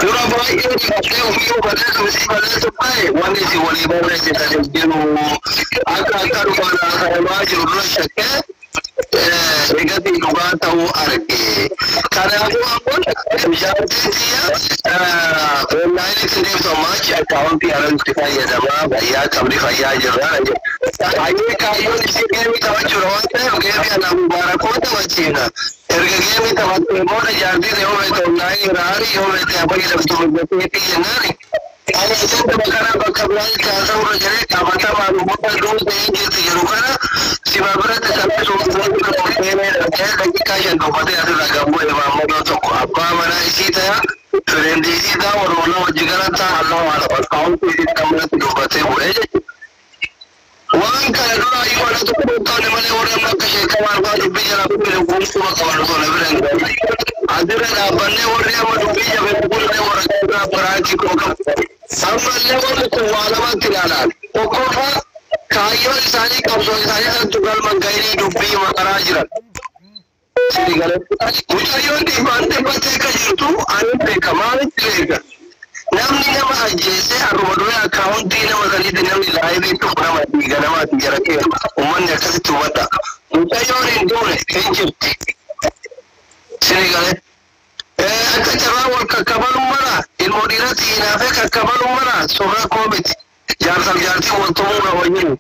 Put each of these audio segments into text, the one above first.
Dura baay'ee dhiqattee ofii hubatee isii balleessu baay'ee wanni isin walii barreessitan hin jiru. Akka dhugaan haasawamaa jiru dura shakkee eegatii dhugaa ta'uu arge. Kanaafuu ammoo jaartiin tiyya onlaayinitti deemtu ammaa achi akkaawuntii alatti fayyadamaa fayyaa qabdi, fayyaa jirraa jedhu. Hayyee, kaayyoon isii geemii taphachuudha waan ta'eef geemii ana mubaarakoo taphachiifna. Erga geemii taphattee booda jaartiin yoo beekte onlaayinii irraa yoo beekte fayyadamtu hojjeteetii jennaani. Ani isin kana bakka biraatti haasa'urra jedhee qabatamaan uummata duutee hin jirti jedhu kana sima biratti saffisuun seenee dhaqee daqiiqaa 5 dubbatee asirraa gabbu'e. Maammadoo tokko abbaa manaa isii ta'a, fireendi isii ta'a, warroona hojii galan ta'a, halluu haala akkaawuntii isii kan biratti dubbatee bu'ee jechuudha. Waan kana dura iyyuu ana tokko hin taane malee warri amma akka sheekamaa arbaa dubbii jala kun gonkumaa qaban osoo na bira hin gahin. Asirra dhaabbannee warri amma dubbii jabeessu kun illee warra biraa biraankii koo qabu. Ammallee warri kun waa lamatti ilaalan. Tokkoffaa, kaayyoon isaanii qabsoo isaanii santu galma gahanii dubbii makaraa jiran. Mucayyoon dhibbaan dhibbattee akka jirtu ani beeka. Maalitti beeka? Namni nama ajjeesee haruma duree akkaawuntii nama saniitti namni laayivii dhufu nama dhiiga namaati jara keessa. Uummanni akkasitti hubata. Mucayyoon hin duune, hin jirti. Sini galee. Akka carraa wal kakkabaluu mala ilmoo dhiiratti hinaafee kakkabaluu mala surra koo miti. Jaarsaaf jaartiin wal tumuu qaba jiru.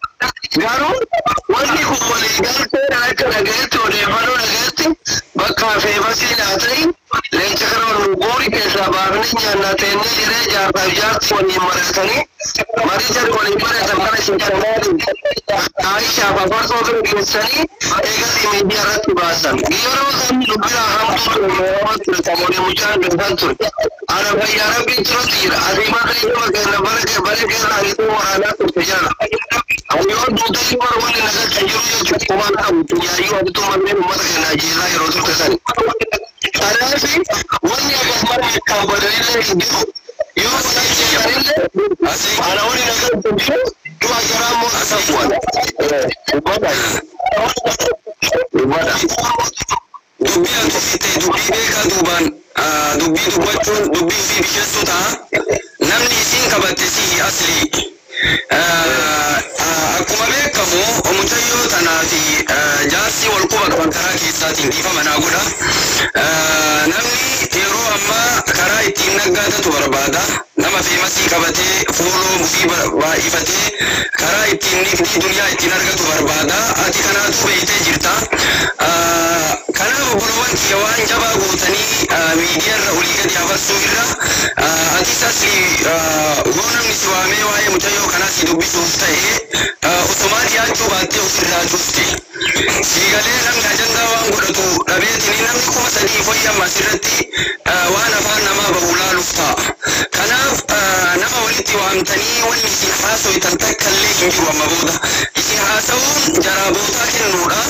Garuu wanni kun walii galtee akka dhagayetti, odeeffannoo dhagayetti, bakka feefasii naa ta'in leenca kana wal goori keessaa baafnee nyaannaa teennee jedhee jaarsaaf jaartii waliin mari'atanii, marii jarri waliin mari'atan kana sheekamaaliin Aayishaaf afarsoo bira geessanii eegasii miidiyaa irratti baasan. Yeroo san dubbina hamtuu ture, mo'ama ture, samoonii mucaan dubban ture. Ana fayyaa rabbiin turutti jira. Asii malee nama keenya bara kee bara keessa ariituu waraanaa turte jala. Ani yoo duutanii bara wanni nagalcha jiru jechuudha. Kumaan qabu xiyyaayyu atituu manneen uummata keenya ajjeesaa yeroo turte sani. Kanaaf wanni akkas mara akkaan badanillee hin jiru. Yoo ajjeesanillee ana wanni nagalcha jiru du'a jaraa immoo akka bu'an. Dubbadha. Dubbadha. Dubbii ati fitte dubbii beekaa duubaan dubbii dubbachuun dubbii ofii bisheessuu ta'a. Namni isiin qabatte sihi asli. Akkuma beekamu mucayyoo tanaa fi jaarsi wal quba qaban karaa keessaatiin dhiifama naa godha. Namni yeroo ammaa karaa ittiin naggaatatu barbaada. Nama feemasii qabatee fooloo ofii baay'ifatee karaa ittiin nigdii duniyaa ittiin argatu barbaada. Ati kanaatu beektee jirta. Kanaaf obboloowwan kiyya, waan jabaa gootanii miidiyaa irra olii gadi hafarsuu irra, atis asli yoo namni si waamee waa'ee mucayyoo kanaa si dubbisuuf ta'e osumaa dhiyaachuu baattee ofirraa cufte. Siigalee namni ajandaa waan godhatu dhabeetini namni 3000 foyyama asirratti waan afaan namaa bahu laaluuf ta'a. Kanaaf nama walitti waamtanii wanni isin haasoytan takka illee hin jiru amma booda. Isin haasa'uun jaraa bootaa kennuudha.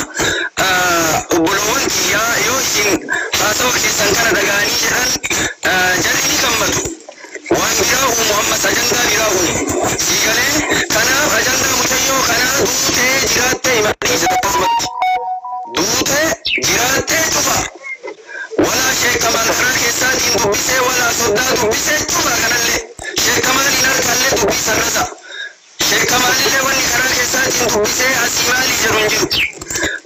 Obboloowwan kiyyaa, yoo isin haasawa keessan kana dhaga'anii jedhan jarri ni gammadu. Waan biraa uumu, ammas ajandaa biraa uumu. Siigalee kanaaf ajandaa mucayyoo kanaa duutee jiraattee himadhiisa akkasumatti. Duutee jiraattee cufa. Walaa sheekamaan karaa keessaatiin dubbisee, walaa soddaa dubbisee cufa kanallee. Sheekamaaliin harkallee dubbii sarrasa. Sheekamaalillee wanni karaa keessaatiin dubbisee asii maalii jedhu hin jiru.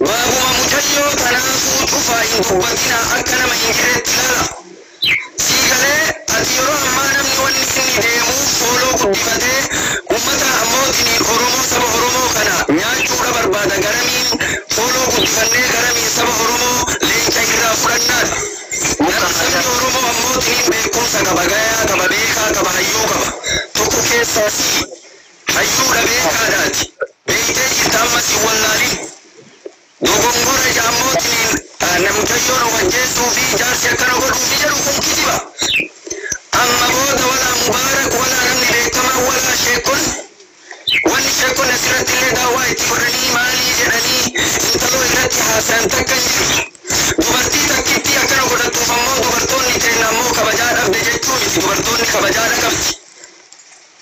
Baabuma mucayyoo tanaafuu cufaa, hin dubbatina, akka nama hin jirreetti ilaala. Siigalee ati yeroo ammaa namni wanni inni deemuuf fooloo guddifatee uummata ammootiin Oromoo, saba Oromoo kana nyaachuudha barbaada. Garamiin fooloo guddifannee, garamiin saba Oromoo leenca irraa fudhannaadha. Namni sabni Oromoo ammootiin beekumsa qaba, gayaa qaba, beekaa qaba, hayyuu qaba. Tokko keessaa si hayyuudha, beekaadhaati. Beeytee jirta, ammas hin wallaalin. Dogongora jaammootiin mucayyoon of ajjeesuu fi jaarsi akkana godhuu fi jedhu kun kijiba. Amma booda walaa Mubaarak, walaa namni beekamaa, walaa sheekon, wanni sheekon asirratti illee daawwaa itti godhanii maalii jedhanii intaloo irratti haasayan takka hin jiru. Dubartii takkitti akkana godhattuuf ammoo dubartoonni keenya ammoo kabajaa dhabde jechuu miti, dubartoonni kabajaadha qabdi.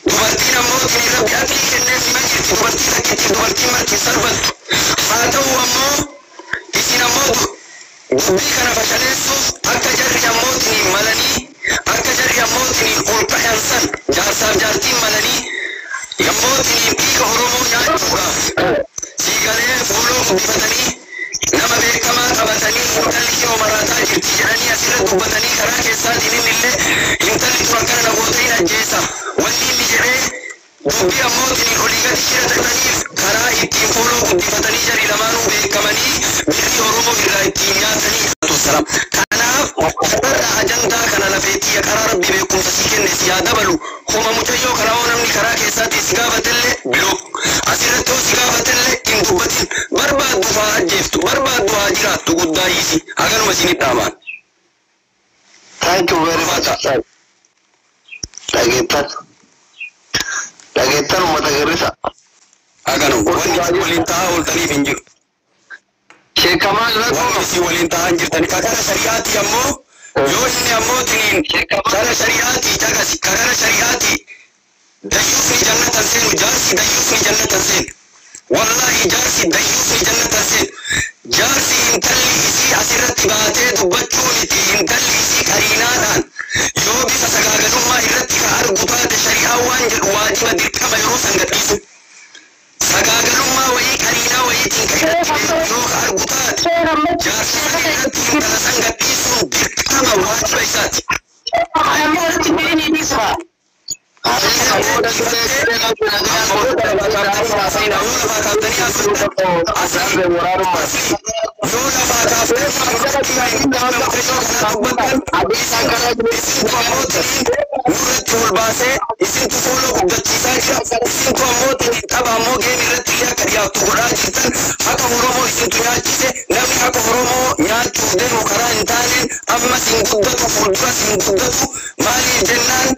Dubartiin ammoo tini rabbi aqlii kenneef nima jirti, dubartii takkittiif dubartiin marti hin salphattu. Haa ta'u ammoo isin ammoo dubbii kana fashaleessuuf akka jarri ammoo tini malanii akka jarri ammoo tini Akkana na goota hin ajjeesa. Wanni inni jedhee dubbii ammootiin olii gadi shira xaxaniif karaa ittiin fooloo guddifatanii jarii lamaanuu beekamanii birrii Oromoo irraa ittiin nyaatanii salaam. Kanaaf warra ajandaa kana lafeetii karaa Rabbi beekumsa si kenne si haa dabalu. Homa mucayyoo karaa hoo namni karaa keessaatti si gaafatellee block. Asirratti hoo si gaafatellee hin dubbatin. Barbaaddu haa ajjeeftu, barbaaddu haa jiraattu guddaa hiisi. Haganuma isinit dhaamaan. Thank you very much. Dhageettan. Dhageettan uummata girrisa. Haganuma. Wanni isin waliin taa'aa ooltaniif hin jiru. Sheekamaan Wanni rakkoo. isin waliin taa'aa hin jirtani. Kakara shari'aati ammoo yoo inni ammoo tiniin kara shari'aati caqasi kakara shari'aati dayyuufni jannatan seenu jaarsi dayyuufni jannatan seenu. Wallahi jaarsi dayyuufni jannatan seenu. Jaarsi intalli isii asirratti baatee dubbachuu miti intalli isii qariinaadhaan yoo bifa sagaagalummaa irratti ka argu taate shari'aa waan jedhu waajiba dirqama yeroo san gadhiisu. Sagaagalummaa wayii qariinaa wayiitiin ka irratti beeku yoo ka argu taate jaarsi san irratti intala san gadhiisuun dirqama waajiba isaati. Amma walitti bu'inii dhiisuma. Yoo lafaa kaaftanii nurratti ol baasee isintu fuula guddachiisaa jira isintu ammoo tapha ammoo geem irratti illee akka dhiyaattu godhaa jirtan haqa Oromoo isintu nyaachise namni haqa Oromoo nyaachuuf deemu karaa hin taaneen ammas hin guddatu fuulduras hin guddatu maaliif jennaan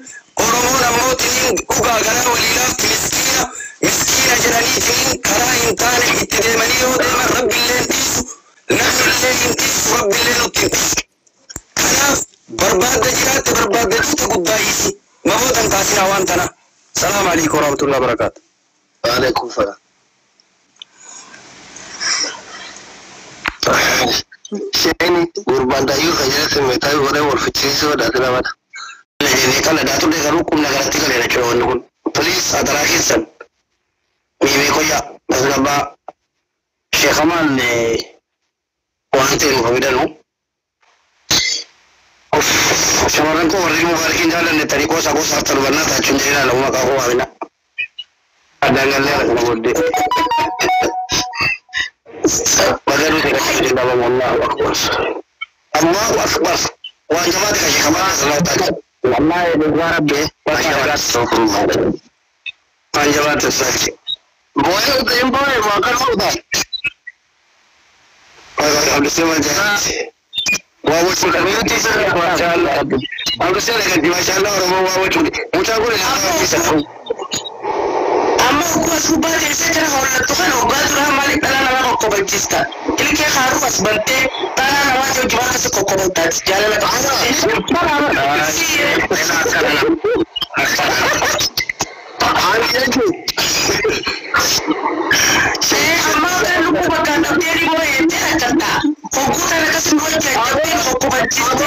Oromoon ammoo tiniin dhugaa garaa walii laafti miskiina miskiina jedhanii tiniin karaa hin taane itti deemanii yoo deeman rabbillee hin dhiisu namnillee hin dhiisu rabbillee nutti hin dhiisu. Kanaaf barbaadda jiraatte barbaadda duute guddaa hiisi. Mabootan taasinaa waan tana. Salaamu alaikum warahmatullahi wabarakaatu. Waalaikum salaam. Sheeni gurbaan dayyuu kan jedhate meetaa godhee wal fichiisuu sodaate namada. Jedhee kana daatullee garuu qubna galatti galeera jechuudha wanni kun. Please adaraa keessan miimee koyyaa tasgabbaa sheekamaan waan ta'e nuuf fidanu. Shamarran koo warri mubaarakiin jaallannettanii qoosa qoosa harta dubannaa taachuun jedhee lamu maqaa koo waamina. Addaan gallee kana booddee. Baganuu ta'e kan jedhamu Allahu akbar. Allahu akbar. Waan jabaate kan sheekamaa salaataa. Wallahi dhugaa rabbi waan jabaate. Waan jabaate saaki. Boo'ee hin boo'ee moo akka dhufta? Abdusee jabaate. Waa wachuudha. Maashaallah. Abdusee dhagatti maashaallah Oromoo waa wachuudha. Mucaan kun ilaalaa isa ta'u. Amma ogguu as gubbaa teessee jira hollattu kana hoggaa duraa maaliif dhala namaa kokkobachiista? Ilkee haaruu as bantee dhala namaa jojjibaa akkasi kokkobaltaati jaalala qabsiistee. Ani jechuun Amma kan lubbuu bakka dhabdee ni boo'ee jettee rakkatta. Hogguu kana akkas nu hojjettee kokkobachiiste.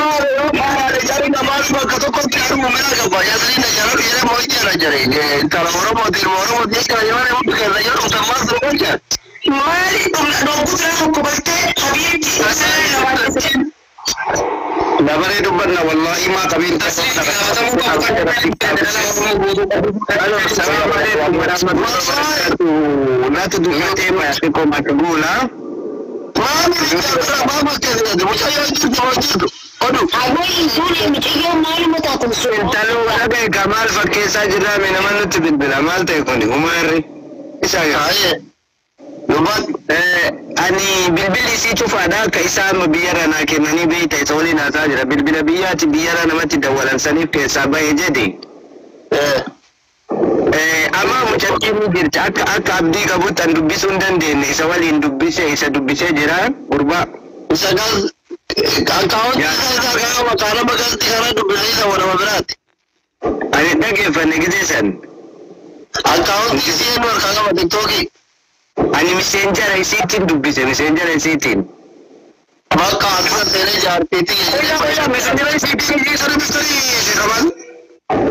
Amaare jari namaas bakka tokkotti arguu mira qaba. Yaasni na jara yeree moo'ichaa jare. Intala Oromootiin ilma Oromootiin kana yeroo hundi keessa yeroo musammaa sun hojjaa. Maali hogguu duraa kokkobaltee habiibti. Dabaree dubbanna wallahi maa qabiin Natu dubbatee xiqqoo maqbuula. Maami maama keessa mucayyoo jirtu hojjetu. Odu. Intaloo dhagaye ka maal fakkeessaa jirraa mee nama nutti bilbila maal ta'e kuni umaarri isa Aye. Dubbat. Ani bilbilli isii cufaadha akka isaa amma biyyarra naa kennanii beeyta isa waliin haasaa jira bilbila biyyaati biyyarra namatti dawwalan saniif keessaa bahe jedhe. Amma mucattiin ni jirti akka akka abdii qabutti an dubbisuu hin dandeenye isa waliin dubbise isa dubbisee jira gurbaa. Isa gas akkaawwantii isaa isaa karaa maqaa nama galti karaa dubbisee isa nama biraati. Ani dhageeffanne gisee san. Akkaawwantii isii eenyu harkaa qaba tiktookii. Ani miseenjara isiitiin dubbise miseenjara isiitiin. Bakka akka seenee jaartiitti. Miseenjara isiitiin isa dubbistanii sheekaman.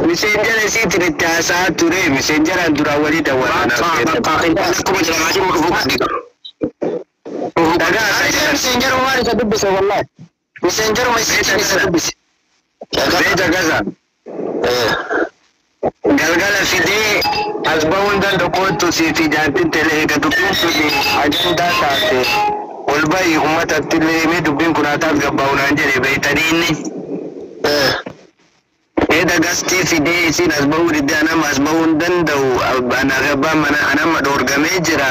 Miseenjara isiitiin itti haasa'aa ture miseenjaraan duraan walii dawwalan. Akkuma jira jiru dhufuu qabdi. Dhagaa haasa'aa Miseenjaruma isa dubbise wallahi. Miseenjaruma isiitiin isa dubbise. Beeta gaza. Galgala fidee as ba'uun danda'u kootu siif ijaartiin telee eega dubbiin suni ajandaa taate ol bahi uummatatti illee himee dubbiin kun haa taas gabbaa'u naan jedhe beeytanii inni. Eeda gastii fidee isiin as ba'uu didde anama as ba'uu hin danda'u abbaan manaa anama dhoorgamee jira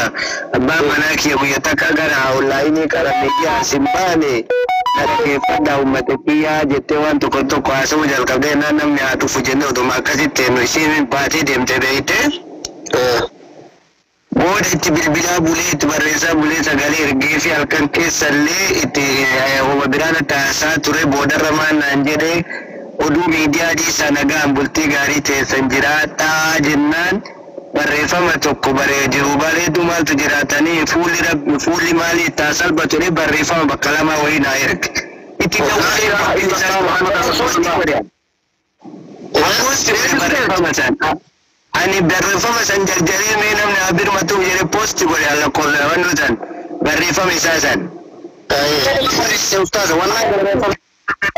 abbaan manaa kiyya guyya takka gara onlaayinii qara miidiyaa as hin baane dhaggeeffadhaa uummata kiyyaa jettee waan tokko tokko haasa'uu jalqabdee naan namni haa dhufu jennee oduma akkasitti nu isiin baatee deemte beeyte. Booda itti bilbilaa bulee itti barreessaa bulee sagalee ergee fi halkan keessallee itti homa biraan haasaa ture boodarra maal naan jedhee oduu miidiyaa dhiisaa nagaan bultii gaarii teessan jiraadhaa jennaan barreeffama tokko baree jiru bareedu maaltu jiraatanii fuulli rabbi fuulli maalii itti haa salphatu jedhee barreeffama bakka lamaa wayii naa erge. Itti dawwalee barreeffama san. Ani barreeffama san jarjaree mee namni haa birmatuuf jedhee poosti godhe lakkoofsa san barreeffama isaa san. Ustaaza wallahi barreeffama.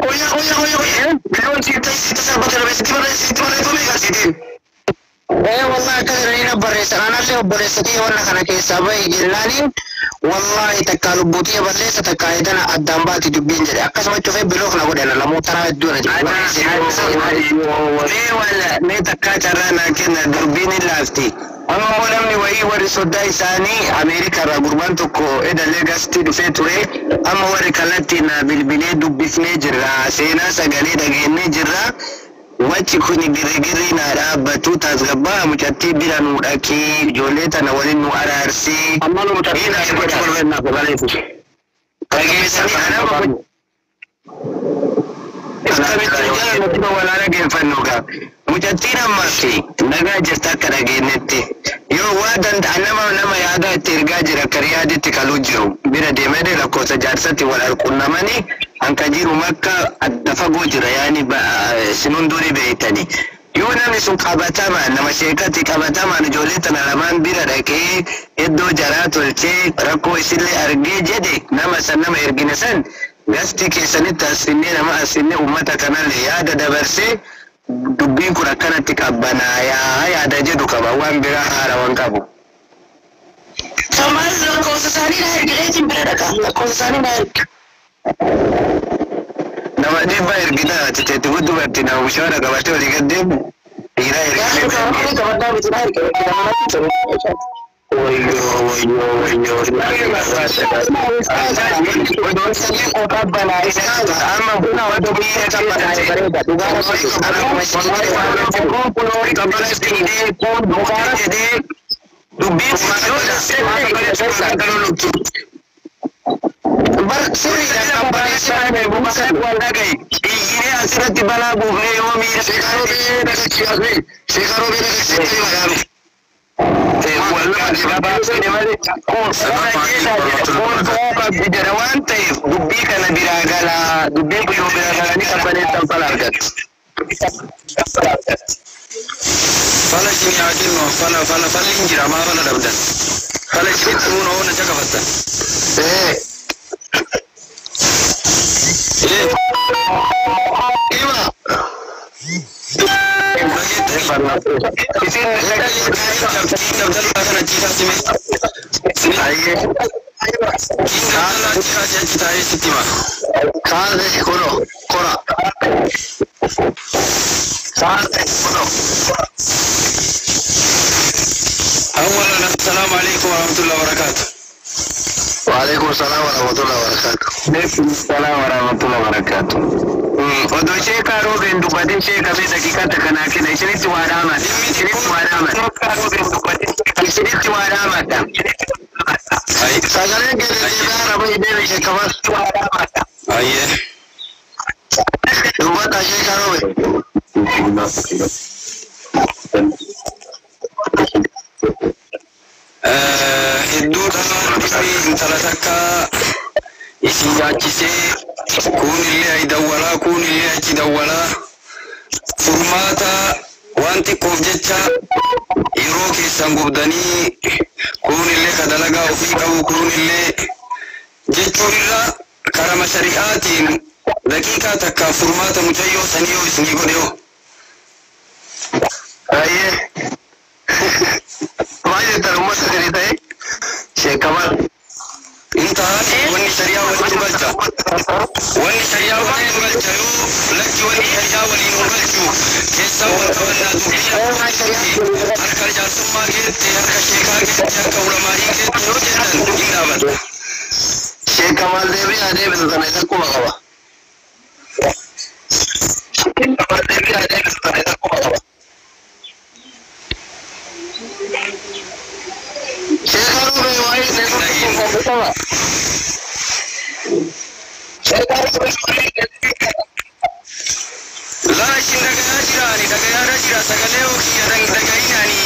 Oya oya oya oya. Biloon sitti sitti salphate sitti barreesse sitti barreeffame eegalsiitiin. Ee wallahi akka jedhanii na barreessan anallee obboleessa kiyya wanna kana keessaa bahi jennaaniin wallahi takkaa lubbuu kiyya balleessa takkaa edana addaan baati dubbiin jedhe akkasuma cufee biloof na godhe namoota taraa hedduu na jedhe. Mee wala mee takkaa carraa naa kenna dubbiin hin laafti. Amma immoo namni wayii warri soddaa isaanii Ameerikaa irraa gurbaan tokko edallee gastii dhufee ture amma warri kallattii naa bilbilee dubbifnee jirra seenaa sagalee dhageenyee jirra. Wachi kun girgirri naa dhaabbatu tasgabbaa mucattii bira nu dhaqii ijoollee tana waliin nu araarsii. Amma nu mucattii Dhageessanii anama Mucattiin ammas nagaa jirta akka dhageenyetti yoo waa danda'a nama nama yaada itti ergaa jira akka riyaaditti kaluu jiru bira deemee lakkoofsa jaarsatti wal alqunnamanii hanka jiru makka adda fagoo jira yaani sinun durii beeytanii. Yoo namni sun qabatamaan nama sheekatti qabatamaan ijoollee tana lamaan bira dhaqee iddoo jaraa tolchee rakkoo isillee argee jedhe nama san nama ergine san gasti keessanitti as finnee nama as finnee uummata kanallee yaada dabarsee dubbiin kun akkanatti qabbanaayaa yaada jedhu qaba waan biraa haarawan qabu. Kamaal lakkoofsa isaanii na ergileetiin bira dhaqa. Lakkoofsa isaanii na ergi. Nama dhibba ergitaa ati teetti dubartii nama bishaan qabatee olii gad deemu dhiiraa Yaadni ergitee. kaawwanii qabaddaa miti na erge. Wayyoo wayyoo wayyoo. Bar sirriidha Iyyinee asirratti balaa buufnee yoo miira. Sheekaroo dhagachiifame sheekaroo dhagachiifame maqaan. Jedha waan ta'eef dubbii kana biraa galaa dubbiin kun yoo biraa galanii qabbaneessan fala argatu. Fala isin haa kennu fala fala falli hin jira maa fala dhabdan. Fala isinitti muun oona caqafattan. Ee Ee ima dhageettanii. Isin King Abdallaa kana achi kaasime. King Abdallaa achi kaasee achi taa'ee sitti hima. kaase kuno kora. Kaase kuno. Awwalan assalaamu alaikum warahmatullahi wabarakaatu. Waalaikum salaam warahmatullahi wabarakatuh. Salaam warahmatullahi wabarakatuh. Odoo sheekaa roobeen dubbatin sheeka mee daqiiqaa takkanaa kenna isinitti waa dhaamadha. Isinitti waa dhaamadha. Isinitti waa dhaamadha. Ayi. Sagaleen keenya deebi'aa raba deebi sheekamas. Ayyee. Dubbata sheekaroo Hedduu dhimmi intala takka isin yaachisee kuunillee ayi dawwalaa kuunillee achi dawwalaa furmaata waan xiqqoof jecha yeroo keessan gubdanii kuunillee ka dalagaa ofii qabu kuunillee jechuun irra karama shari'aatiin daqiiqaa takkaaf furmaata mucayyoo sanii yoo isinii godhe hoo. Wanni shari'aa waliin galcha yoo lakki wanni shari'aa waliin ol galchu keessaa wal qabannaa dubbii harka jaarsummaa keetti, harka sheekaa keetti, harka ulamaa'ii keetti yoo jettan hin dhaabata. Sheeka maal deebi'aa deebisu sana isa quba qaba. Sheeka maal deebi'aa deebisu sana isa quba qaba. Sheeka roobee waa'ee seerota qaba. Sheeka roobee waa'ee. Laa isin dhagayaa jira, ani dhagayaarra jira, sagalee kiyya dhagayinaani.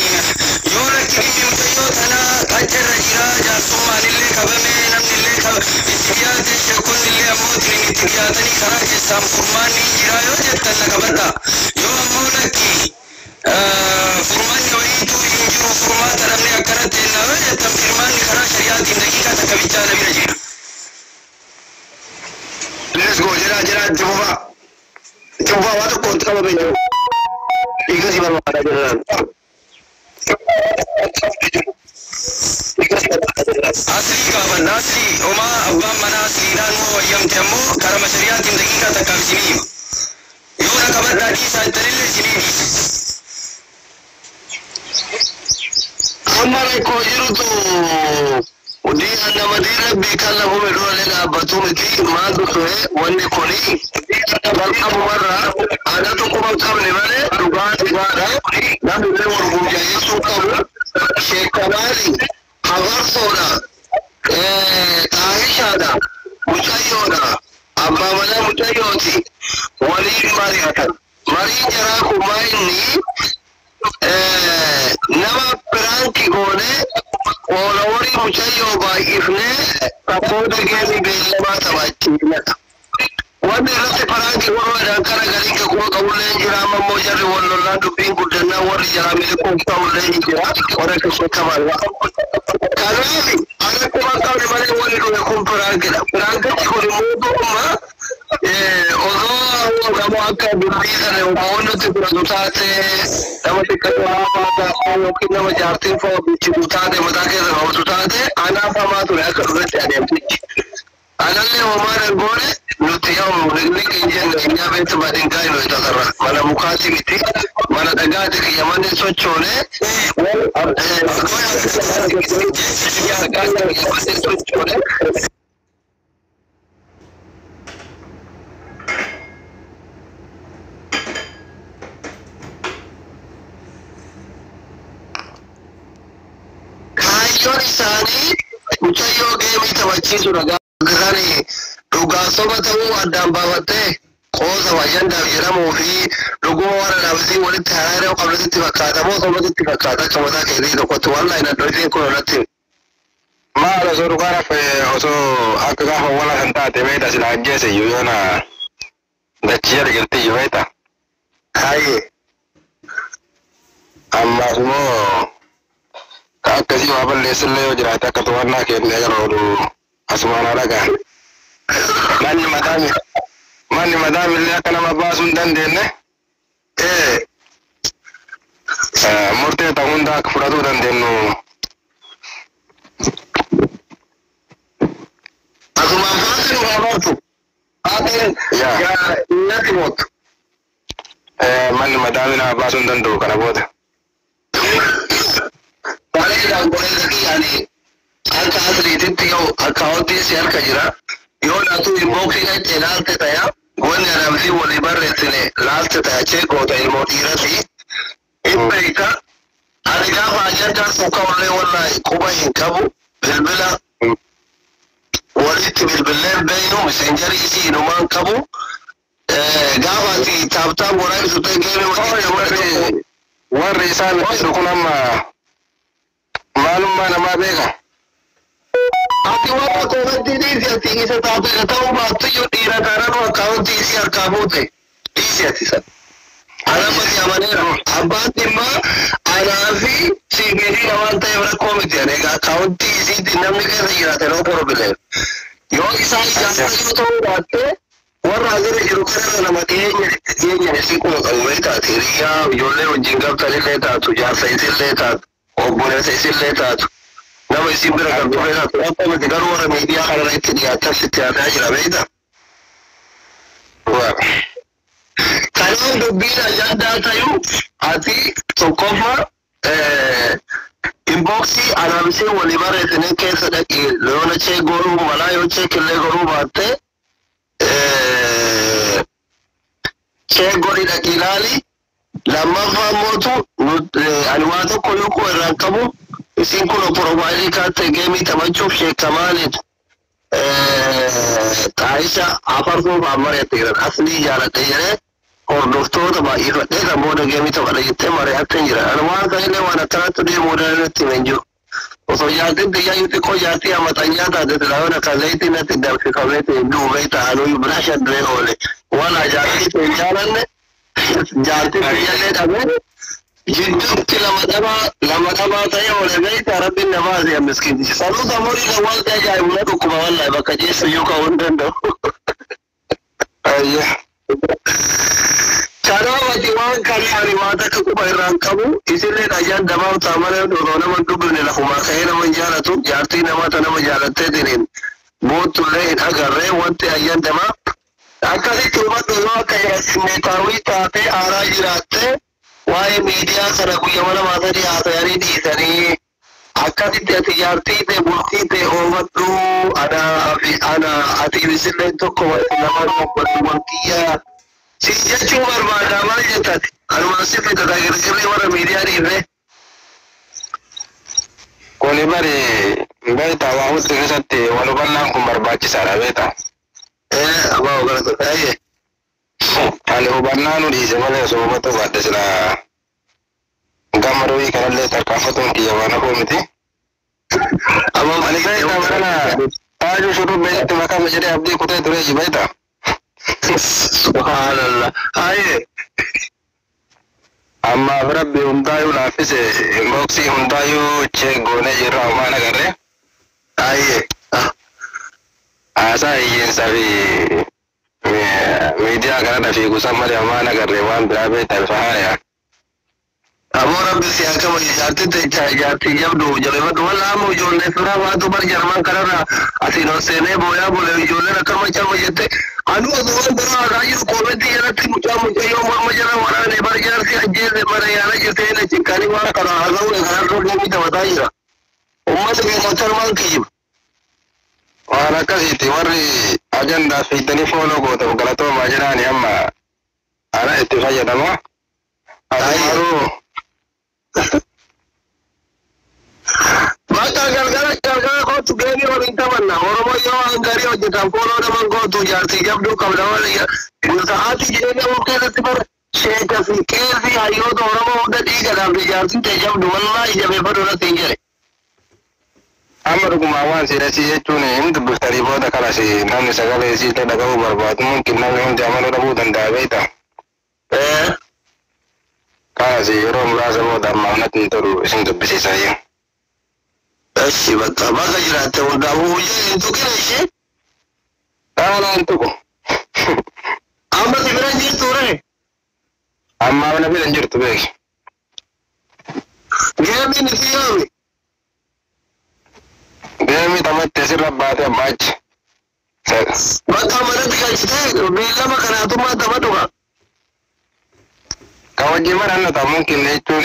Yoo lakki dhimmi mucayyoo tanaa qaccarra jira, jaarsummaan illee qabame, namni illee itti dhiyaate, sheekonni illee ammoo ittiin itti dhiyaatanii karaa keessaan furmaanni hin jira yoo jettan na qabadha. Yoo ammoo lakki furmaanni wayiituu hin jiru, furmaata dhabne akkanatti ennaa yoo jettan, firmaanni karaa shari'aatiin daqiiqaa takka bichaa na bira jira. Let's go, jira jira itti fufaa. Itti fufaa, waa tokko itti qabamee jiru. Dhiiga si barbaadaa jiraan. Aslii gaafadha, aslii homaa abbaan manaa asliidhaan moo wayyamte ammoo karama shari'aatiin daqiiqaa takkaaf isinii hima. Yoo na qabadhaa dhiisaa jettanillee isinii dhiisa. Amma rakkoo jirutu diina nama diina beekan lafume duralee dhaabbatu miti maaltu ture wanni kuni jalqabumarraa anatu quba hin qabne malee dhugaa dhugaadha, namni illee wal burjaajessuu qabu. Sheekamaali hafarsoodha, xaahishaadha, mucayyoodha, abbaa manaa mucayyooti waliin mari'atan. Mariin jaraa kun maa inni nama prank goone followerii mucayyoo baay'ifnee taphoota geemii beellamaa taphachiifnedha. Wanni irratti prank godhuudhaan kana galiin ka quba qabullee hin jira. Amma immoo jarri wal lollaan dubbiin guddannaa warri jaraa miliquuf ta'ullee hin jira, warra keessa qaban. Kanaaf ana quba hin qabne malee wanni dhufe kun prankidha. Prankichi kun immoo dhuguma osoo nama akka dubbii sana uummanni fudhatu taate, nama xiqqaa yookiin nama jaartiin fa'aa bichitu taate, mataa keessa qabatu taate, anaaf hamaa ture akka dhufetti adeemsichi. Anallee homaa dangoone nuti yoo niqniq hin jenne እኛ ቤት በድንጋይ ነው የተሰራ። Mana mukaati miti, mana dhagaati kiyya manni sochoone. Sochoone. Kaayyoon isaanii mucayyoo geemii taphachiisuudha. Gaafa dhugaa soba ta'uu addaan baafattee qoosa ajandaaf jedhamuu fi dhuguma warra dhaabsii walitti haraaree qabnasitti fakkaata moo sobasitti fakkaata akka mataa keetii tokkotti wallahi na dhoofeen kun irratti. Maal osoo dhugaa rafe, osoo akka gaafa wala kan taate beekta sila ajjeese iyyuu yoona dachii argilti iyyuu beekta. Haayee. Ammaas immoo ka akkasii waa balleessillee yoo jiraate akka to'annaa kennee gara oolu asumaan haa dhagaan. Manni madaamillee akka nama baasuu hin dandeenye murtee ta'u hunda akka fudhatuu dandeenyu. Asumaan faatiin waa bartu. Faatiin Yaa. Natti mootu. Manni madaamii nama baasuu hin danda'u kana booda. Bareedaan godhee kiyyaani akka asliititti yoo akkaawuntii si harka jira yoo naatu inboxii dhaqxee laalte taya, wanni anaamsii walii barreessine laalte taya, cheekoota ilmoo dhiirati hin beekta. Ani gaafa ajandaan sun ka'ullee wallahi quba hin qabu, bilbila walitti bilbillee hin beeynu, Messengerii isii inumaan qabu. Gaafa ati tap tap godhaa ibsu ta'e geemii walitti Warri isaan jedhu kun amma maalummaa namaa beeka. Ati waan akkaawuntii dhiisi, ati isa taate ka ta'uu baattu iyyuu dhiira taanaan akkaawuntii isii harkaa fuute dhiisi ati san. Ana mati amaneera. Abbaan dhimmaa anaa fi CBD waan ta'eef rakkoo miti. Ani egaa akkaawuntii isiitti namni keessa jiraate no problem. Yoo isaan ijaarsa yoo ta'uu baatte warra asirra jiru kanarra nama dhiyeenya dhiyeenya isii quba qabu beektaati. Hiriyaa ijoollee wajjin qabtanillee taatu, jaarsa isillee taatu, obboleessa isillee taatu, nama isin bira qabdu beektaatu. Rakkoo miti, garuu warra miidiyaa kanarra itti dhiyaatan sitti haasaa jira beektaa. Kanaaf dubbiin ajandaa ta'uu ati tokkoffaa inboxii anaamsee walii barreessine keessa dhaqi loona chee goruu malaa yoo chee killee goruu baatte chee godhi dhaqi ilaali. Lammaffaa mootu ani waa tokko yoo koo irraan qabu isin kun profaayilii kaatte geemii taphachuuf sheekamaaniin xaayisha afarsuuf ammareetti jiran aslii jaaladhe jedhee hordoftoota baay'ifadhee kan booda geemii taphadha jettee mari'attee jira. Ani waan ta'illee waan akkanatti deemuu danda'utti hin jiru. Osoo jaartiin xiyyaa xiqqoo jaartii amaxanyaa taate silaa akka zayitii natti danfifamee ta'e duubee ta'anuu bira shaddee oole. Waan jaartii ta'e jaalanne jaartii xiyyaallee dhabee jidduutti lama dhabaa ta'e oole beektaa rabbiin na baase miskiintichi. Sanuu samurii kan waan ta'e ajaa'ibu na dhukkuba wallaahi bakka jeessu iyyuu ka'uu hin danda'u. Ayya. Kanaaf ati waan kana ani waan takka quba irraan qabu isillee ajaan dabaa utaa malee osoo nama hin dubbifne lafumaa ka'ee nama hin jaalatu jaartii namaa ta nama jaalattee diniin boottullee hin agarree wanti ayyaan dabaa akkasitti hubadhu yoo akka simmeetaawii taatee aaraa jiraattee waa'ee miidiyaa kana guyyaa lamaa sadii haasayanii dhiisanii akkasitti ati jaartii ta'e bultii ta'e oofadhu anaa fi ana ati isillee tokko lamaan oofadhu wantiyyaa si jechuu barbaada maal jettati anumaan si fitata girgirri warra miidiyaa dhiifne. Kuni bari beektaa waa hundi keessatti wal hubannaan kun barbaachisaadha beektaa. Abbaa ogarata ta'ee. Ani hubannaa nu dhiise malee osoo hubachuu baadhe silaa gama ruuhii kanallee tarkaanfatuun kiyya waan hafuu miti. Ani beektaa kana taajuu shurrubbee makame jedhee abdii kutee turee ji beektaa. Subhanallah. Haye. Ammaaf rabbi hundaayyuu laaffise inboxii hundaayyuu check goonee jirra homaan agarre. Haye. Haasaa hiyyeessaa fi miidiyaa kanarra fiigu san malee homaan agarre waan biraa beektaa bifa haaya. Aboo rabbi si akkama jaartii ta'e jaartii jabdu jabeeffadhu walla amma ijoollee firaa baatu bar jarman kanarra asiin ol seenee booyaa boolee ijoolleen akkama calma jette anu osoo waan biraa haasaa jiru koomentii jalatti mucaa mucayyoo morma jala waraane bar jaarsi ajjeese mana yaala jirtee na cinkanii waan kana haasa'uudha kanarra deemii taphataa jira. Uummata keenya akkanumaan kijiba. Waan akkasiiti warri ajandaa fiigdanii fooloo gootamu galatoomaa jedhaani amma ana itti fayyadama. Asumaruu Bakka galgala galgala kootu geemii waliin taphanna. Oromoo yoo waan gaarii hojjetan fooloo nama gootu jaartii jabduu qabda waan sa'aatii jireenya of keessatti bara sheeka fi qeesii hayyoota Oromoo hunda dhiigadhaaf jaartiin ta'e jabdu wallaahi jabeeffadhu irratti hin jedhe. Amma dhugumaa waan siidasii jechuun hin dubbiftanii booda kanas namni sagalee isiillee dhaga'uu barbaadu mumkin namni hundi amanuu dhabuu danda'a beektaa. Kanas yeroo muraasa booda amma natti hin tolu isin dubbisiisaa. Eshi bakka bakka jiraatte hundaafuu hojii hin tuqine ishee. Dhaala hin tuqu. Amma si bira hin jirtu ree. Amma na bira hin jirtu beeki. Geemiin isii yoomi. Geemii taphatte asirra baatee amma achi. Bakka manatti galchitee beellama kanaatummaa taphadhu kaa. Ka wajjin barannu ta'a mumkin jechuun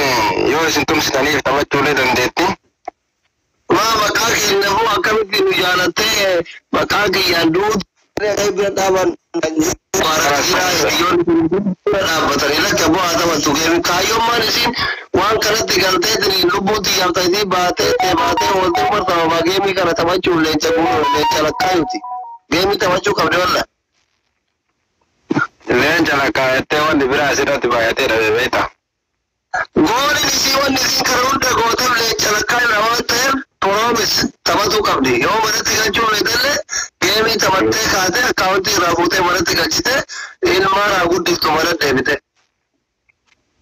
yoo isin tumsitaniif taphachuullee dandeetti. Maa maqaa keenyaafuu akkamitti nu jaalattee maqaa kiyyaan duutu bira dhaaban dhaabbatanii lakka bu'aa taphattu geemi kaayyoon isin waan kanatti galtee lubbuutti yaabtanii baatee baatee oolte bartaa'umaa geemii kana taphachuuf leenca guutuu leenca lakkaayuti geemii taphachuu qabde walla. Leenca lakkaayattee wanti biraa asirratti baay'atee dhabe beektaa. Gooliin isii wanni isin kana hunda gooteef leenca lakkaayudha waan ta'eef promise taphatuu qabdi. Yoo manatti galchuu feetellee geemii taphattee kaatee akkaawuntii irraa fuutee manatti galchite ilmaan haa guddiftu mana deebite.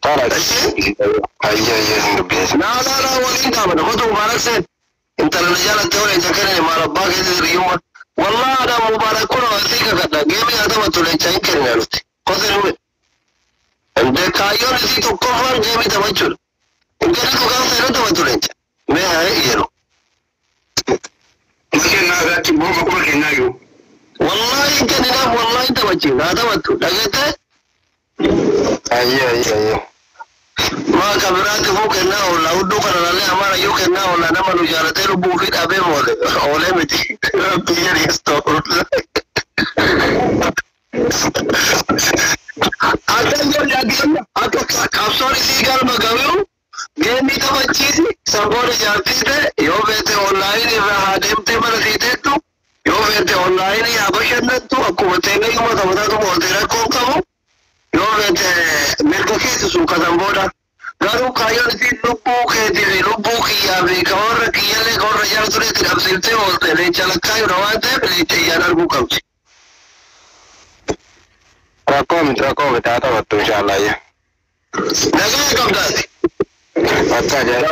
Ayya ayya isin dubbisiisa. Naa naa naa waliin dhaabata qotu mubaarak seen intala na jaalattee waliin leenca maal abbaa keessa hiriyyummaa. Wallaahi adaan mubaarak kun asii kakadha geemii haa taphattu leenca hin kennine nuti. Kosi nume. Inde kaayyoon isii tokkoffaan geemii taphachuudha. Intalli dhugaan seenuu taphattu leenca. Mee haa yeroo. Kennaa irratti booma kuma kennaa jiru. Wallahi kenninaaf wallahi taphachiifna haa taphattu dhageette. Ayyee ayyee ayyee. Maa ka biraatti fuu kennaa oolla hudduu kana laallee amaara iyyuu kennaa oolla nama nu jaalatee lubbuu fi dhabee moole oolee miti. Rabbi jedhi astaghfirullah. Akka jedhu akka qabsoon isii galma gahu geemii taphachiisi saboota jaartiite yoo feete onlaayinii irraa haa deemtee mana siiteettu yoo feete onlaayinii haa bashannantu akkuma teenayyuma taphataatu moote rakkoo qabu yoo feete mirga keessa suuqatan booda garuu kaayyoon isiin lubbuu keetii fi lubbuu kiyyaa fi ka warra kiyyallee ka warra jala tureetti dhabsiiftee oolte leenca lakkaayudha waan ta'eef leenca iyyaan arguu qabdi. Rakkoo miti rakkoo miti haa taphattu inshaallah ayyee. Nagaa qabdaati. Akka ajaa'iba.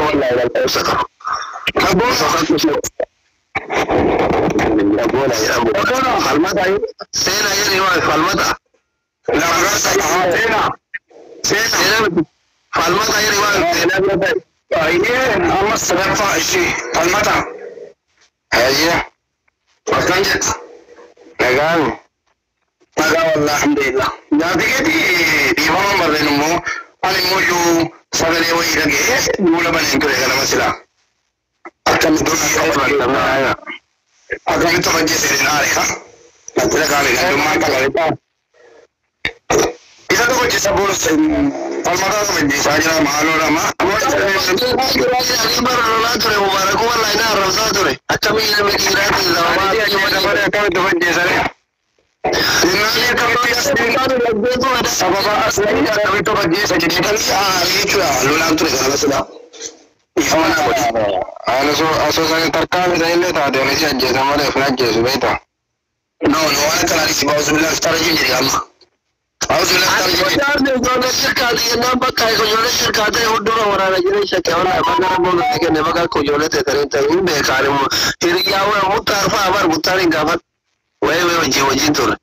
Seenaa jedhi waa falmata. Seenaa. Seenaa falmata jedhi waa seenaa bira ta'e. Ayyee amma sadaffaa ishee falmata. Ayyee. Akkan jettu. Nagaan. Nagaa wallah alhamdulillah. Jaartii keetii dhiifama barreen immoo ani immoo iyyuu sagalee wayii dhaga'ee duula baneen ture ganama silaa. Akkamitti of ajjeese naare ha? Natti dhaga'ame gandummaa qaba. Isa tokko ajjeesa boorsa falmataa tokko ajjeesaa jira maaloo lama. Ani bara lolaa ture Mubaarakuu wallahi na arrabsaa ture. Akkamii ilmi dhiiraatiin sababaa. Akkamitti of ajjeesanii? Sababa asii akkamitti of ajjeesa jedhanii aarii jechuudha lolaan ture ganama silaa. Dhiifama naa godhi. Ani osoo sani tarkaanfi sanillee taate ani si ajjeesa malee of hin ajjeesu beektaa? No, no, waan akkanaa si ba'u billaan fitaara jiru jedhe amma. Ba'u billaan fitaara jiru. Ijoollee shirkaati jennaan bakka ijoollee shirkaa ta'e hundura waraana jiran shakkee wallaahi bakka rabboon nutti kenne bakka akka ijoollee teessanii ta'e hin beekaan immoo hiriyyaa wayii muttaar fa'a bar muttaar hin gaafatu. Wayii wayii wajjin wajjin ture.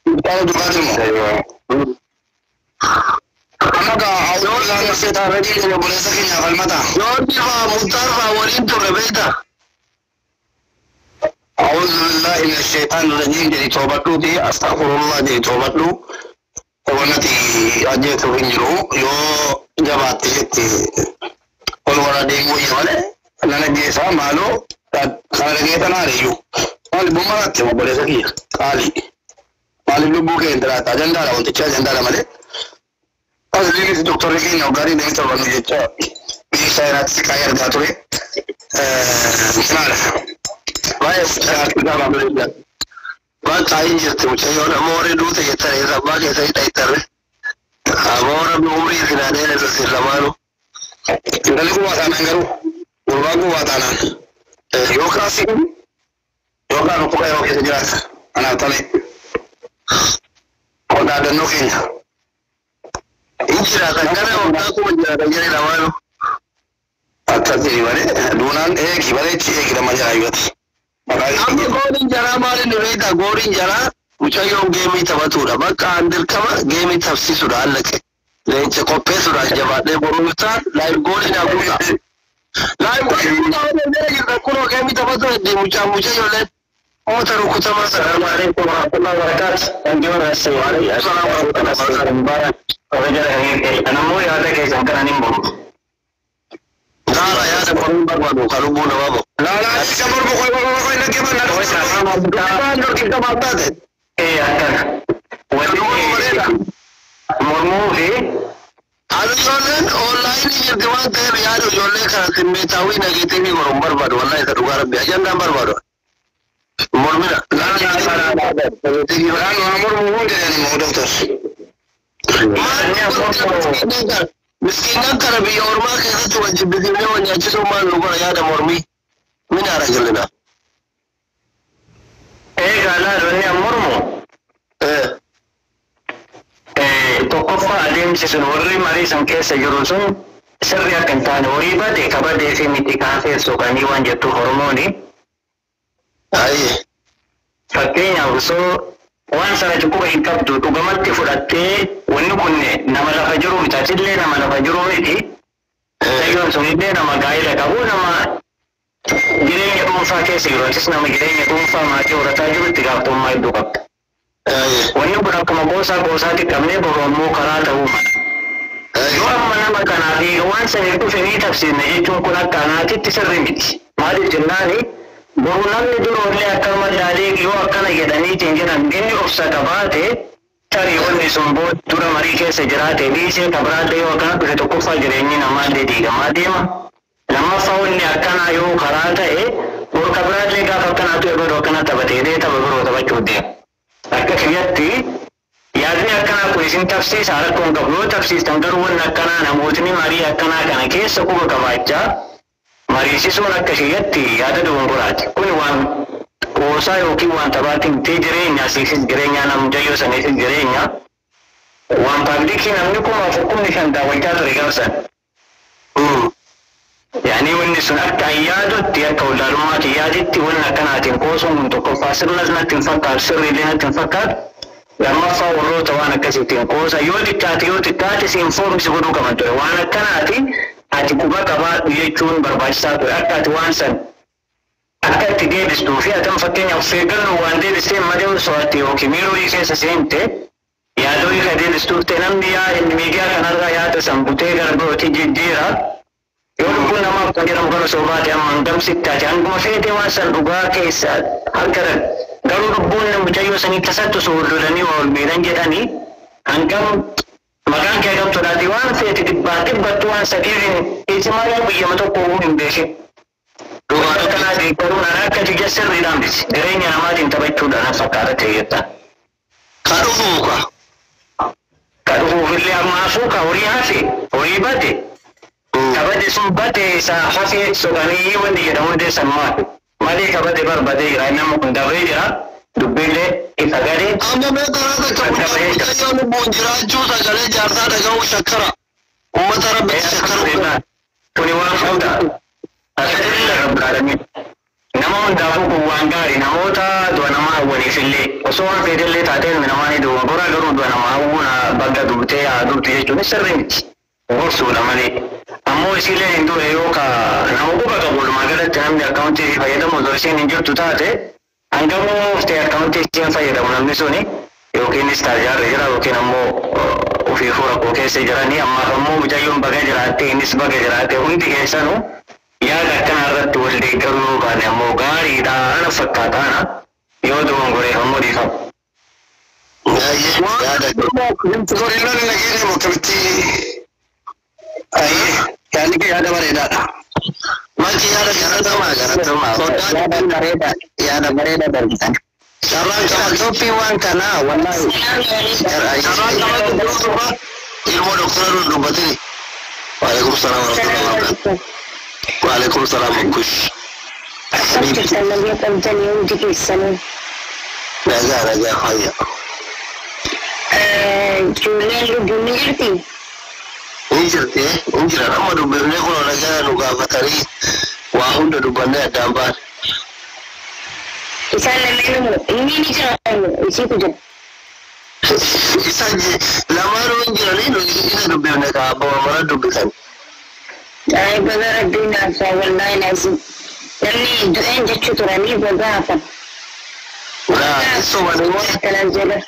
Muktaara dubbaa jiru moo? Amma gaa hawwa billaan fitaara jiru obboleessa keenyaaf falmata. Joorji fa'a muttaar fa'a waliin ture beektaa? أعوذ بالله من الشيطان الرجيم جري توبتو دي أستغفر الله جري توبتو ونتي أجيتو هنجرو يو جبات جتي قل ورا ديمو يوالي نانا جيسا مالو خارجيتا ناريو قال بمرات مبولي سكي قالي مالي لبو كي انتراتا جندالا وانتشا جندالا مالي أصلي نسي دكتور كي نوغاري دي تربانو جيتشا بيسا يرات سكاير داتوري مالي Baay'ee Bakka hin jirti mucayyoon amma warri duute jettanii abbaa keessa hidha ittarre. Amma warra umrii isin adeera isin lamaanu. Intalli gubaa taanaan garuu gurbaan gubaa taanaan yookaan si yookaan dhukkuba yeroo keessa jiraata anaaf tole qondaadannoo keenya. Hin jiraatan gara waggaa kuma jiraatan jedhe lamaanu. Akkas jedhi malee duunaan eegi bareechi eegi lama jaayyoti. Amma gooliin jaraa maali nu beektaa gooliin jaraa mucayyoon geemii taphatudha. Bakka an dirqama geemii tapsiisudha allaqe. Leenca qopheessuudhaan jabaadhee boruuftaan laayif gooliin haguuga. Laayif gooliin haguuga jira jirta kunoo geemii taphatu heddii mucaa mucayyooleen moota rukutamaa sana. السلام عليكم ورحمة الله وبركاته. أنا مو هذا كيس أنا نمبر. Gaara yaada koruun barbaadu kan lubbuu namaa bahu. Laalaa isa mormu koy koy koy nagge banna. Dubbitaan dorgimta maal taate? Eh akkana. Mormuu fi Ani ijoolleen onlaayinii jirti waan ta'eef yaada ijoollee kana simmeetaawii nageetii goruun barbaadu wallahi isa dhugaa rabbi ajandaan barbaadu. Mormina. Laan waa mormu hundi jedhani moo doktor. Miskiinan kana biyya ormaa keessatti wal jibbisiifnee wal nyaachisuun maal nu godha yaada mormii. Min haara jillina. Eegaa laalonni an mormu tokkoffaa adeemsi sun warri marii san keessa jiru sun sirri akka hin taane horii bade kabadee fi miti kaasee soqanii waan jettuuf Oromooni. Ayi. Fakkeenyaaf osoo waan sana cukkuba hin qabdu dhugamatti fudhattee wanni kun nama lafa jiru miti atillee nama lafa jiru miti. Sayyoon sunillee nama gaa'ela qabu nama Jireenya dhuunfaa keessa jiru atis nama jireenya dhuunfaa maatii horataa jiru itti gaafatamummaa hedduu qabda. Wanni kun akkuma qoosaa qoosaatti qabnee boru ammoo karaa ta'uu mala. Yoo amma nama kanaaf eega waan saniif dhufe ni tabsiisne jechuun kun akka anaatitti sirrii miti. Maaliif jennaani boru namni duroollee akkanuma ilaalee yoo akkana jedhaniitiin jedhan inni obsa qabaate tarii wanni sun booda dura marii keessa jiraate dhiisee kabiraallee yoo akkana dhufe tokkoffaa jireenyi namaallee diigamaa deema. Lammaffaa wanni akkanaa yoo karaa ta'e boru kabiraallee gaafa akkanaatu eegalu akkana taphatee tapha biroo taphachuuf deema. Akka kiyyatti yaadni akkanaa kun isin tabsiisa rakkoo hin qabu yoo tabsiistan garuu wanni akkanaa namootni marii akkanaa kana keessa quba qabaachaa mariisisuun akka kiyyatti yaada dogongoraati. Kun waan qoosaa yookiin waan taphaatiin ta'e jireenya siifis jireenya namjayyoo saniifis jireenya waan paablikii namni 4,500 daawwachaa ture gaafsan. Yaani wanni sun akka yaadutti akka wallaalummaatti yaaditti wanni akkanaatiin qoosuun kun tokkoffaa sirnas natti hin fakkaatu sirriillee natti hin fakkaatu. Lammaffaa warroota waan akkasiitiin qoosa yoo xiqqaate si informsi godhuu qaban ture waan akkanaati ati quba qabaadhu jechuun barbaachisaa ture akka ati waan san akka itti deebistuu fi ati fakkeenyaaf of eeggannoo waan deebistee malee osoo ati yookiin miirooyii keessa seente yaadooyii ka deebistuuf ta'e namni yaa miidiyaa kanarraa yaada san butee gara birootti jijjiira. Yoo lubbuun namaaf kan jedhamu kana osoo baate amma hangamsitti ati hanguma feetee waan san dhugaa keessa harka garuu lubbuun mucayyoo sanii tasattu osoo lolanii waa ol miidhan jedhanii hangam maqaan kee hagam tolaati waan feete dhibbaan dhibbattu waan sadiitiin isi malee guyyama tokko uumuu hin beekin. Dhugaa akkanaa deeggaruun ana akka tiyya sirriidhaan miti jireenya namaatiin taphachuudhaan fakkaata ta'e jetta. Ka dhufuu ka. Ka dhufuufillee ammaafuu ka horii hafe horii bade. Kabade sun bade isa hafe soqanii wanti jedhamu hundee sammaatu. Malee kabade barbadee jira namni kun dabree jira dubbiillee ifa galee. Amma mee karaa takka mucayyoo lubbuun jiraachuu sagalee jaarsaa dhaga'uu shakkara. Uummata rabbitti shakkaru. Kuni waan fuudha. Alhamdulillah rabbil alamin. Nama hundaafuu kun waan gaarii namoota du'a namaa hawwaniif illee osoo waan feetellee taatee ilmi namaa ni du'a gora garuu du'a namaa hawwuun bakka duutee haa duutu jechuun sirrii miti. Gorsuudha malee. Ammoo isiillee hin du'e yoo ka nama quba qabu walumaa galatti namni akkaawuntii isii fayyadamu osoo isiin hin jirtu taate hangamuu oftee akkaawuntii isiin fayyadamu namni suni yookiin istaarjaarra jira yookiin ammoo ofiifuu rakkoo keessa jiranii ammaaf ammoo mucayyoon baga jiraatte innis baga jiraatte hundi keessanuu yaada akkanaa irratti wal deeggaruu yoo baane ammoo gaariidha ana fakkaataana yoo dogongoreef ammoo dhiifama. Yaada. Nageenya akkamitti Yaadni kee yaada bareedaadha. Manchi yaada garatamaa garatamaa. Yaada bareedaa yaada bareedaa darbitan. Carraan qabatu Toppiin waan kanaa wallaahi. Carraan qabatu ilmoo doktora dubbatini. Waalaikum salaam warahmatullahi wabarakatuh. Waalaikum salaam kush. Akkam jirtan nagaa qabdanii hundi keessanuu. Nagaa nagaa fayya. Ijoolleen lubbuun ni jirti? Ni jirti ni jiran amma dubbifnee kun nagaa nu gaafatanii waa hunda dubbannee addaan baane. Isaan lameen inni ni jira isiitu jira. Isaan lamaanuu hin jiranii nuyi isa dubbifne ka abbaa mara dubbisan. Ay baga rabbiin naafaa wallaahi naasi. Namni du'een jechuu turanii baga hafan. Laa sobanii moo Akkanas jedha.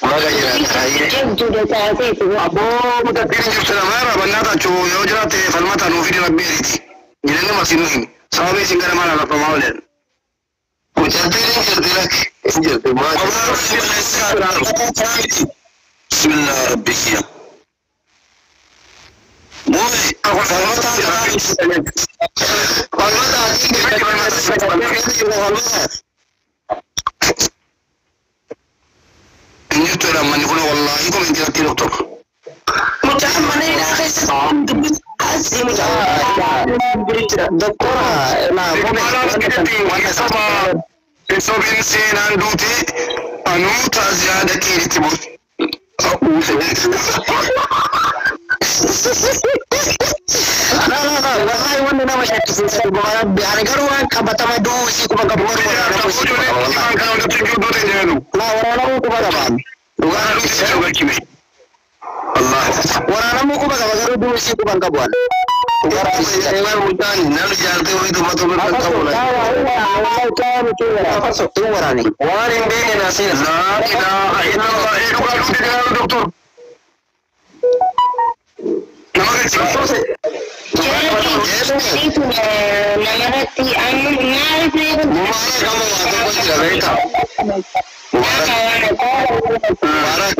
Baga jiraata hayyee. Jabduudha taateetu. Abboo mutattiin jirtu namarra bannaa taachuu yoo jiraatte falmata nuuf fidi rabbi eriiti. Jireenya masii nuuf himi. Sababii isin gara maal alafamaa oolan. Mucattiin hin jirti lakki hin jirti maal. Bismillah rabbi kiyya. Mooyi Falmata Falmata falmata. Hin jirtu jedha manni kun wallaahi komentii irratti doktor. Mucaan mana hidhaa keessa dubbisaa asii mucaan jira. Doktora Sobin seenaan duute anuu taaziyaa dhaqee itti bulu. La la la wallahi wanni nama shakkisiisu dhuguma rabbi ani garuu waan qabatama du'uu isii quba qabu garuu waraanamuu isii quba qaba wallahi. Kan hundatti jiru duute jedhu. La waraanamuu quba qaba. Dhugaa Duute jedhu galchime. Allah. Waraanamuu quba qaba garuu du'uu isii quba hin qabu ani. Namni jaartii ofii tuffatu bira kan qabu. Waan hin beekne na seena. Laa ilaaha illallah. Ee dhugaa duute jiraatu doktor. Nama galchise. Jeerri tun namarratti amma maaliif reefu Mubarak amma waa tokko jira beektaa? Mubarak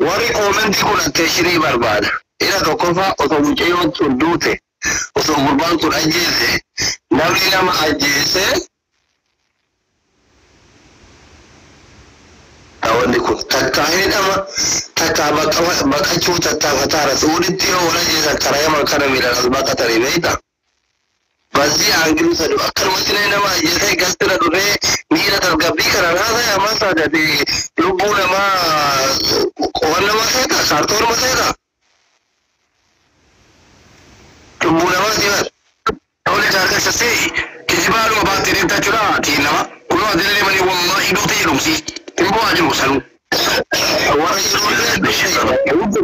warri koomentii kun atteeshinii barbaada. Ila tokkoffaa osoo mucayyoon tun duute osoo gurbaan kun ajjeese namni nama ajjeese wanni kun takkaa hidhama takkaa baqachuu tattaafataara suuditti yoo wal ajjeesan karaa yaman kana miilaan as baqatanii beektaa? Bazii aangilu sadu akkanumatti illee nama ajjeesee gastira dhufee miira tasgabbii kana naasaya ammaa saadate lubbuu namaa qo'an nama seeta kaartoonuma seeta. Lubbuu namaa siman. Tole jaarsa see kijibaaluma baattee deemtaa jechuudha tiin nama. Kunoo adillee malee wallahi duute jedhumsi. Hin bu'aa jiru sanuu. Warra jirullee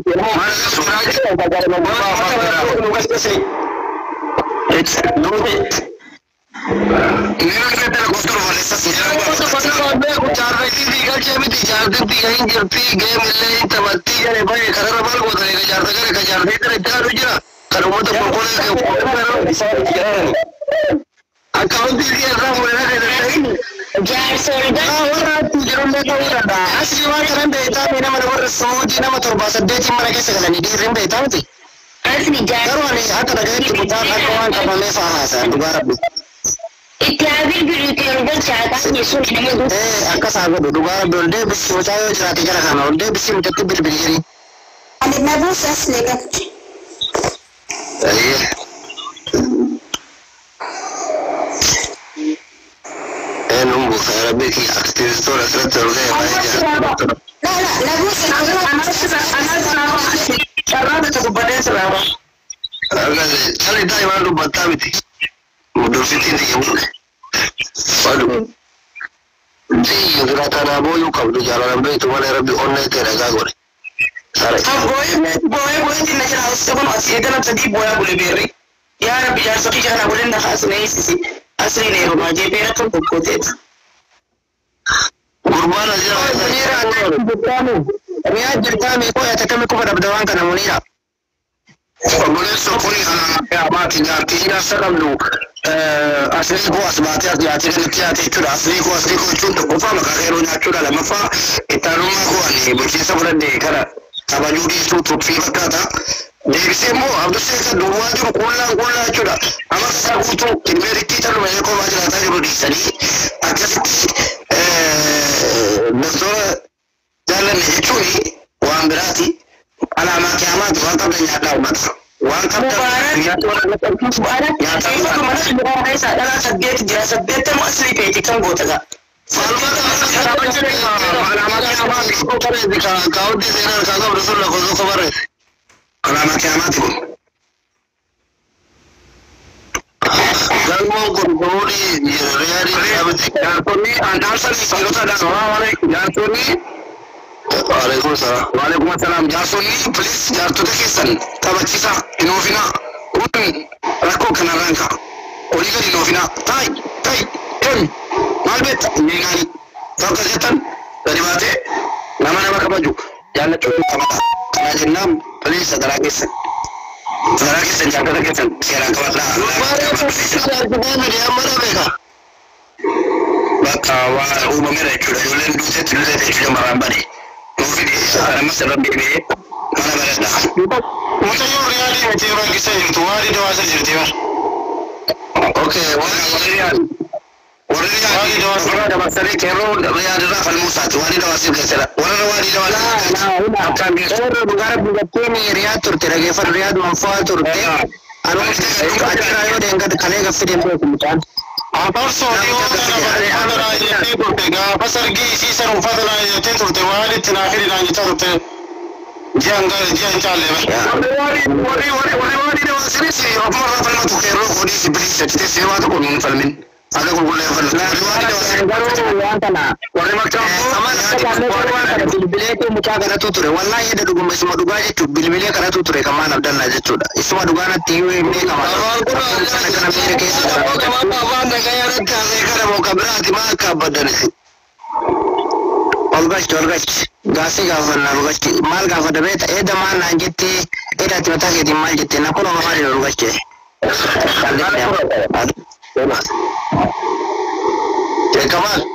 Jaarsa ol Asli waan kanan beektaa mi nama warra Saawudii nama torba saddeetiin mana keessa galanii dhiirri hin beektaa miti. Asli jaarsa Garuu ani akka dhagayetti mucaan akka waan qabamee fa'aa haasa'an dhugaa rabbi. Itti haa bilbiluuti ol galchaa qaamni sun nama guutuu. Ee akkas haa godhu dhugaa rabbi ol deebisi mucaa yoo jiraate jara kana ol deebisi mucatti bilbili jedhi. Ani nabuus asli galche. La la nabuus Carraa tokko dubbadhee siraaba. Booyee booyee booyee tinna jira hawwisa kun asii dana sadii booyaa bule beerri. Yaa Rabbi jaarsa kiyya kana waliin na kaasne eeysisi. Asliin heerumaa jee beera kan tokko teeta. Gurbaan as jira. Miyaa jirtaa mi koo ati kami kufa dhabda waan kana muniira. Obboleessa kuni amaati jaartii hidhaasa qabdu aslii koo as baatee as dhiyaatee kanatti dhiyaate jechuudha. Aslii koo aslii koo jechuun tokkoffaa maqaa qeeroo nyaachuudha. Lammaffaa ittaanummaa koo ani bulchiinsa fudhadhe kana kabajuu dhiisuu tuffii fakkaata. Deebisee immoo Abdussee kan duwwaa jiru qullaan qullaa jechuudha. Amma isaa guutuu ilmee rikkii taluma eekoo maa jiraataa jiru dhiisanii akkasitti doktora jaallanne jechuun waan biraati. Alaamaa kiyamaati waan qabdan nyaadhaa uummata. Waan qabdan guyyaatti waan Mubarak nyaataa mana mubarak keessa dhalaa saddeet jira saddeettamu asli feeti kan goota ga'a. Alaamaa kiyamaati kun. Galmoon kun fuudhii riyaadii Jaarsonni andaamsa dhiirota jaarsonni Waalaikum salaam. Waalaikum salaam. Jaarsonni please jaarsota keessan taphachiisaa hin oofinaa. Kun rakkoo kanarraan ka'a. Olii gadi hin oofinaa. Taayi taayi deemi maal beekta meeqaani. Tokko jettan gadi baatee nama nama kabaju jaallachuu qabata. Kana jennaan please sadaraa keessan. Sadaraa keessan jaarsota keessan seeraan qabadhaa. Bakka waan uumameera jechuudha. Ijoolleen duutetti duutetti jechuudha maraan bade. Nuuf ammas irra deebi'ee mana baradha. Mucayyoo riyaadii miti yeroo keessa jirtu waadii dawaasa jirti bar. Okay, Warri riyaadii warra dabarsanii qeerroo riyaadirraa falmuu isaati. Waadii dawaasiif keessadha. Warra waadii dawaasiif akkaan geessu. Warra dhugaa rabbi garteen riyaad turte dhageeffadhu riyaad manfaa turte. Anuu achirraa yoo deengad kalee gaffi deemtee mucaan. Afarsoo dhiyoo kana uffata naa jettee turte gaafa sargii isii san uffata naa jettee turte waan itti naa fidi naan jechaa turte ji'an ji'an caalle bara. Warri warri warri waadii dawaasiinis ofumarraa falmatu qeerroo koodiisi biliis achitee seeraa tokko nuun falmin. Akka qulqulleeffannu. Garuu waan kana Warri maktaa garuu waan kana bilbileetu mucaa kadhatu ture. Wallaahi edda dhuguma isuma dhugaa jechuun bilbilee kadhatu ture kan maal abdallaa jechuudha. Isuma dhugaa natti hiyyuu hin beekama. Afaan kun Sana kana miira keessa afaan afaan dhagaya irratti haasa'e kana moo kan biraati maa akka abbadan isin. Ol galchi, ol galchi, gaafii gaafannaa ol galchi. Maal gaafata beekta? Edda maal naan jettee, edda ati mataa keetiin maal jettee na kun maal ol galche. Kamal.